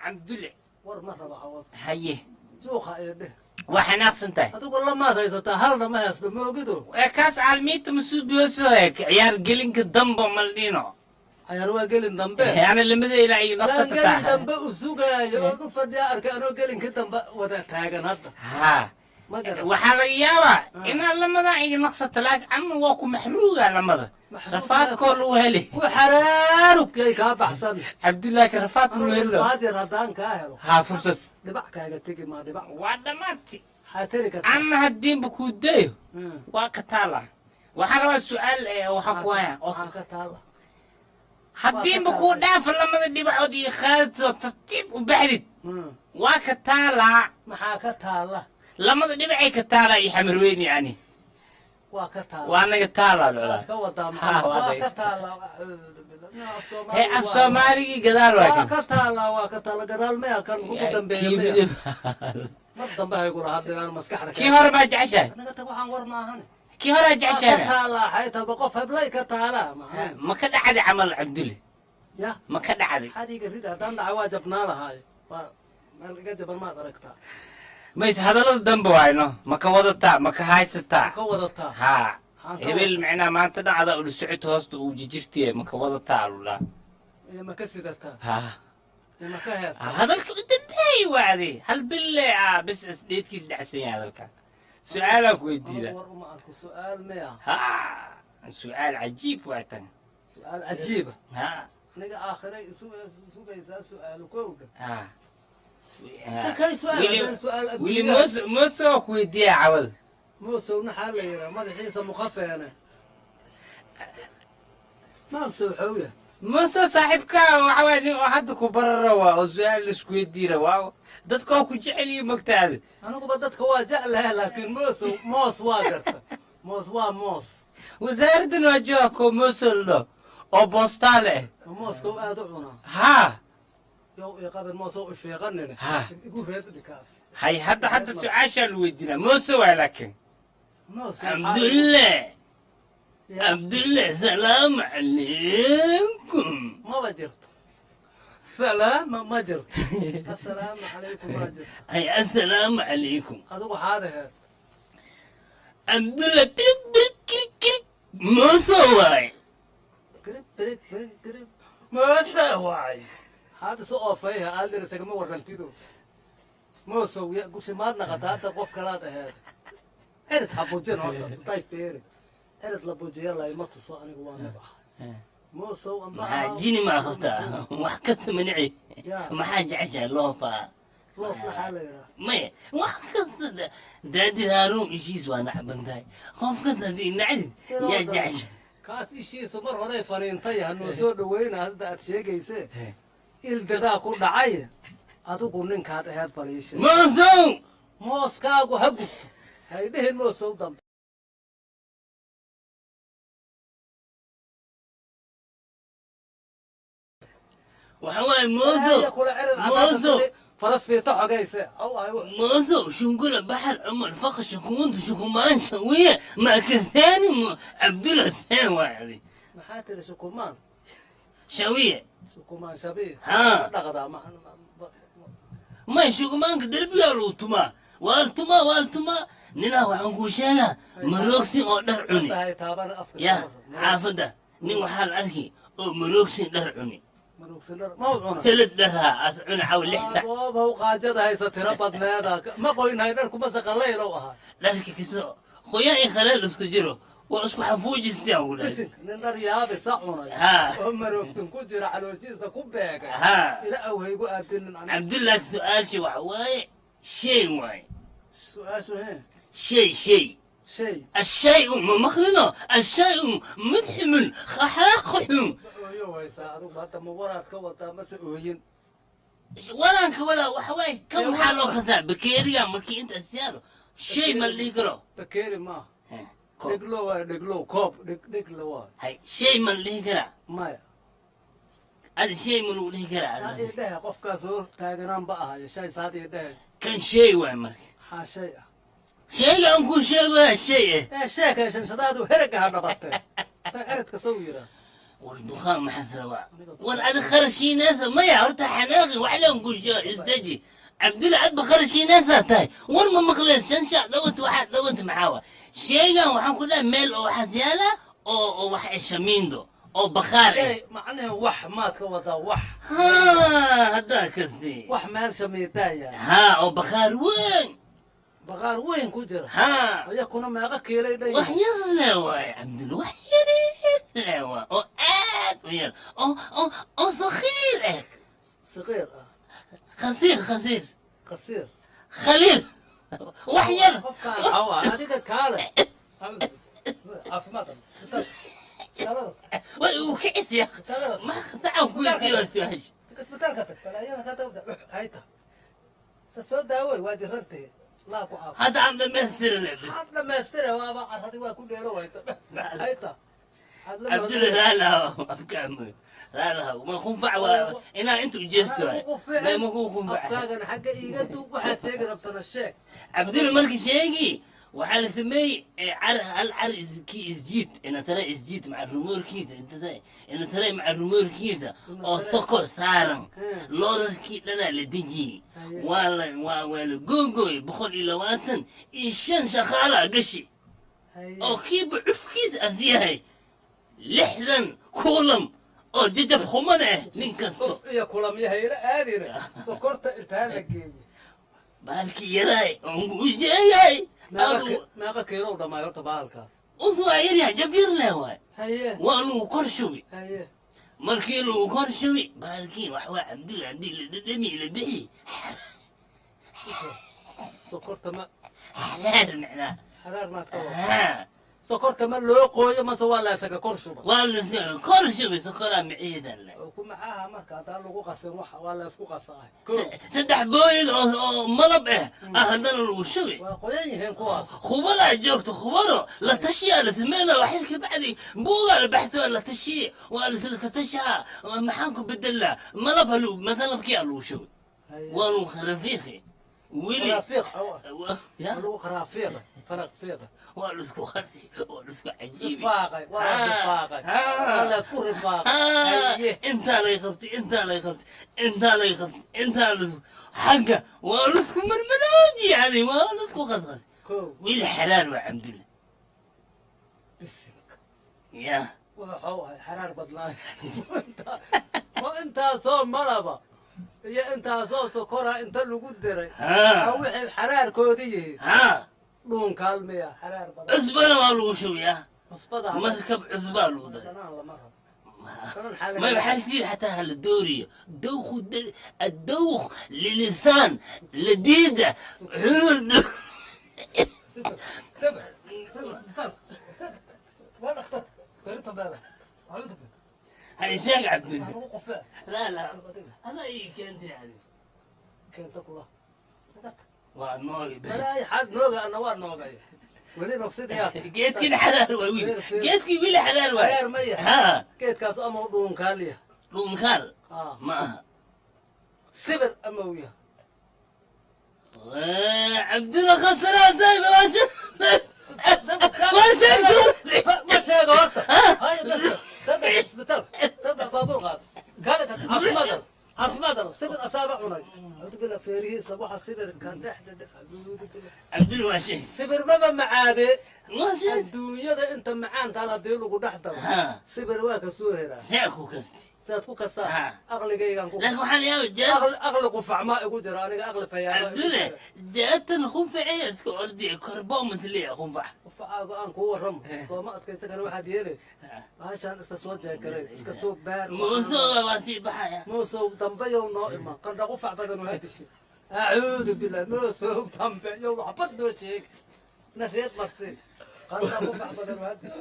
Cabdulle, war ma raba cawad. Haye. Suuqa ee dheh. Waa xanaaqsan tahay. Adigu lamaad haysataa, halna ma haysto, ma ogido. Ee kaas caalmiinta masuudiyooso ciyaar gelinka damba maldhino. Cayaar waa gelin dambe. Ana lamada ilaa iyo saan nafsata gelin taa dambe u sugaayo oo u fadhiya arkay anoo gelinka dambe wada taagan hadda. Ha. Ma garan. Waxaa laga yaabaa Ah. inaad lamadan iga naqsato, laakiin ama waa ku maxruuga lamada rafaadkoo lagu heli. Ku xaraarugkay kaa baxsan. Cabdullaahi, rafaad ku anuu heli. Ilmaad yar haddaan kaa helo haa, fursad dhibac kaaga tegi maa dhibac. Waa dhammaanti. Maxaa tiri kartaa? Ama haddiinba kuu dayo. Waa ka taala, waxaan rabaa su-aal waxaan ku hayaa. Waxaa ka taala. Haddiinba kuu dhaafa lamada dhibacood iyo qaadato tartiib u baxdid. Waa ka taalaa. Maxaa ka taala? Lamada dhibacay ka taalaa iyo xamarweyn yani. Waa ka taala. Waa naga taalaa. Waad micnaa ka wadaa Ha, maxaa waa waa day. ka taala, acuudu billah. Af Soomaali he, af Soomaaligii gadaal waa waa kan ka taala, waa ka taala gadaal maya, kan ugu dambeeya kii maya. midib. Mar dambe haygula hadlinaan maskaxda. Kii hore baa jeceshahay. Naga tag, waxaan war maahan. Kii horaa waa ka jeceshahay. taalaa xaytaba qof heblay ka taalaa maxaa? Ma ka dhacday camal, Cabdulle? Ya. Ma ka dhacday? Maxaad iiga rida? Haddaan dhacay waa jabnaa lahaaye, waa meel iga jaban maad aragtaa. Mays hadallada dambe waayno, ma ka wadataa, ma ka haysataa? Ka wadataa. Haa. Maxaan ka hebel micnaa maanta dhacda ula socota hoosta uu jijirtiye, ma ka wadataa alulaa. Iyo ma ka sidataa? Ha. Iyo ma ka heestaa? Hadalka u dambeey waade hal bille ah bis isdheedkiis dhacsan yahay hadalka. Su-aalaan ku weydiina. Anigu war uma arko, su-aal maya. Ha, su-aal cajiib waa tan. Su-aal cajiiba. Ha. Aniga aakhiray sugaysaa su-aalo kowga. Ha. Sakay su-aal haddaan su-aal wili adduunyaha. Moos moose waa ku weydiiyaa cawada. Muusow naxaa la yidhaha madaxiisa muqafeene muusow xowya. Muuse saaxiibka waxa waay nin oo hadda ku barara waa oo su-aal laisku weydiira waa dadka waa ku jecel yihiin mogtaada. Aniguba dadka waa jeclahay, laakiin muusow moos waa garta, moos waa moos. Wasaaraddan waa jooga koo moose la dhaho oo boostaale ah. Mooska aad u cunaa. Haa. Yow iqabin moosow ifiiqanine. Ha. Igu reed dhikaas. Hay, hadda su-aashaa la weydiinaa moose waay laakiin muusow. Cabdulle, Cabdulle, salaamu calaykum. Maba jirto salaama, ma jirto assalaamu calaykum, ma jirto. Hay, assalaamu calaykum. Adigu waxaad aheed. Cabdulle birig birig kirig kirig moose waay. Grib grib grib grib. Moose waay. Maxaad isu oofayha aadir isagama warrantido muusow ya gushi maad naqataa hadda qof kalaad aheed. Cirid ha bujin horta day feeri, cirid la bujiya layma tuso, anigu waa nib ah muusow amba. Maxaa jini ma qabtaa wax kasta manici. Ya. Maxaa jeceshahay loofa? Loof maxaa la yidhaha? Maya, wax kasta daadid haaruun ishiis waa nacban tahay, qof kasta haddii nacdid yaa jecesha. Kaas ishiisu mar horey faniintay, hanoo soo dhaweyna hadda aad sheegayse ildadaa ku dhacay. Adigu ninkaad aheed baliishe. Moosow. Mooskaagu ha gubto, haydhihin moosow dambe. Waxa waaye moosow. Haya kula cirid cadaada. Moosow. Tidhi, faras fiita xogayse aw ay moosow shungula baxar cumar faqa shukuunta shukumaan shawiya maakasaani Cabdula seen waadi. Maxaa tiri? Shukumaan? Shawiya. Shukumaan shabiih. Haa. Ma dhaqdaa may, shukumaanka derbigaa lagu tumaa, waa la tumaa, waa la tumaa. Ninaa waxaan kuu sheegaa maroogsi oo dhar cuni. Hadda hay taaban afka. Ya xaafadda nin waxaa la arki oo maroogsi dhar cuni. Maroogsin dhar ma u cuna? Salad dharhaa as cuni caw 6 sac. Goobaw qaajada haysa tiro badneeda ma qoynhay dharku mase qallaylow ahaa. Dharka kasoo qoyaan iyo khaleel isku jiro waa isku xafuujistaan ku dhahay. Bisinka nin dhar yaabisa cunay Haa. oo maroogsin ku jira calooshiisa ku beegay. Haa. Ila awhaygu aadinin aniga. Cabdullahi, su-aasha waxa waaye shay waaye. Su-aashu he? Shay, shay. Shay. الشيء ما مخلنا الشيء مدحم خحاق. Ma ooyo haysaa adigu hadda? Ma waraad ka wadaa mase ooyin? Walaanka walaa waxa waaye kan maxaa loo kasaa bakeeriga markii inta siyaaro shay ma la dhihi karo. Bakeeri maaha. Koob. Dheglo waay, dheglo, koob dheg dheglo waay. Hay, shay ma la dhihi karaa? Maya. Adi shay ma lagu dhihi karaa? Saad ii dhehe, qofkaas hor taaganaan ba ahayo shay saad ii dhehe. Kan shay waay marka. Maxaa shay ah? Shayga aan ku sheegaya shay eh. Ee sheekay shanshadaadu herega ha dhabatee ta ciridka sow yiraa. War dukhaan maxaas rabaa? War adi kharashiinaysa maya, horta xanaaqi wax leen gusho isdeji. Cabdulla, adba kharashiinaysaa tahay. War ma maqleen shan shaac dhawat, waxaa dhawat maxaa wa sheegan? Waxaan ku dhahay meel oo waxaas yaala oo wax ay shamiindo oo bakhaar ah. Shay macnaha wax maad ka wadaa wax? Ha, haddaa kasti. Wax meel shamiitaaya? Ha, oo bakhaar weyn. Baqaar weyn ku jira? Ha. Iyakuna meeqa kiilay dhan? Wax yar le waay Cabdulla, wax yar le waay oo aad u yar oo sakiir eh. Saqiir ah? Khasiir, khasiir. Qasiir. Khaliil, wax yar. Qofkaan hawa adiga kaale caafimaad isbitaalada. Way uu kicisiya. Isbitaalada. Ma sacan ku weydiiyo su-aasha. Isbitaalka tag, balaayada ka tagda hayta sa soo daawey, waa jirantay, laa ku caafi. Hadda aan dhamaystiri le. Maxaad dhamaystire? Waaba carradi waa ku dheero wayta hayta. Cabdulla, raalaha afkaama raalaha ma kunfac waa inaa inta ujeesto waay ma ku kunfac. Afkaagana xagga iiga duub, waxaad sheegi rabtana sheeg. Cabdulla, marka sheegi waxaa la sameeyey car hal car kii isjiid ina tare isjiid maca rumoorkiisa inta ina tare maca rumoorkiisa oo sokor saaran. Loorarkii dhanaa la dejiyey, waa la waa la googooyey, 125 shaqaalaa gashi oo kiiba cufkiisa as yahay 60 kuulam oo jajab khuman ah nin kasto. Uf iyo kulamyahayla aadina sokorta intaa la geeyey. Bahalkii yaraay oon u sheegay. Meeqa kiilow dhamaay horta bahalkaas? Us waa yaryahay, jab yar leh waay. Haye. Waa lagu kor shubi. Haye. Markii lagu kor shubi bahalkii wax waa Cabdulla haddii la dhadhami la bixi. Sokorta ma xalaal macnaa. Xaraar maad ka wada? Haa. Sokorta ma loo qooyo mase waa la isaga kor shuba? Waa la kor shubi, sokoraa maciidan leh. Oo ku maxaaha marka haddaan lagu qasin waxa waa la isku qasaa. Saddex booyil oo malab ah ah haddana lagu shubi. Waa qoyan yihiin kuwaas. Khubaraa joogto, khubaro la tashiyaa la sameynaa waxyar ka bacdi buugaa la baxsoo la tashiye, waa la tashaa, maxaan ku bedelnaa malab halu malabkii aa lagu shubay. Waa lagu kharafiiqi weli. Faraafiiq. Ya. Lagu qaraafiiqa faraq fiiqa. Waa la isku qasi, waa la isku cajiibi. Rifaaqay, waa la rifaaqay, waa la isku rifaaqay. Haye. Intaa lay qabtay, intaa lay qabtay, intaa lay qabtay, intaa la isku xagga waa la isku marmarooji, yani waa la isku qasqas. Kow. Weli xalaal waa Cabdulla. Bisinka. Ya. Wuxuu ahay xaraar badnaay ma intaasoo malaba iyo intaasoo sokora inta lagu diray ha wixii xaraarkoodi yihiin. Ha. Dhuun kaalmiya xaraar badan. Cusbana waa lagu shubiyaa. Cusbada. Markab cusbaa lagu daray. Dhanaan lama rabo. ما يحس حتى هالدورية دوخ الدوخ للسان لذيذة حلول. هاي شيخ عبد الله، لا لا أنا إيه كنت يعني waa noogi. Balaayo xaad nooga, ana waa noogay weli nafsidayaa. Geedkiina xalaal waay wiil, geedkii wili xalaal waay. Xalaal ma yahay? Ha. Geedkaas ama u dhuunkaaliya. Dhuunkaal ma aha. Sibir ama u yahay. Cabdilla khasaraatay ma sheegto. Ma sheego horta. Haya bas daba isbitaal daba baabuur qaad kaale ka caafimaad dal, caafimaad dal, sibir asaaba cunay acuudu billah feerihiisa waxa sibirkan dhexda. Cabdilla waa sheeg. Sibir maba macaade. Ma sheeg. Adduunyada inta macaantaan haddii lagu dhex daro ha sibir waa ka soo heraa. See ku kasti. Sidaad ku kastaa. Ha. Aqligaygaan ku laakiin waxaan yaaba jees. Aqli qufacmaa igu jira aniga, aqli fayaaba igu Cabdille jira. Jeetan khunfaciya iska ordiya korbo matliya khunfac. Qufacaaga aan kuu warramo sooma adkaysan kara, waxaad yeelay bahashaan iska soo jeekaray, iska soo baar. Muuso waa sii baxaya. Muusow dambe yow noo iman, qandha qufac badan oo hadishe, acuudu billah, muusow dambe yow waxbad noo sheeg na reed marsi, qandha qufac badan oo hadishe.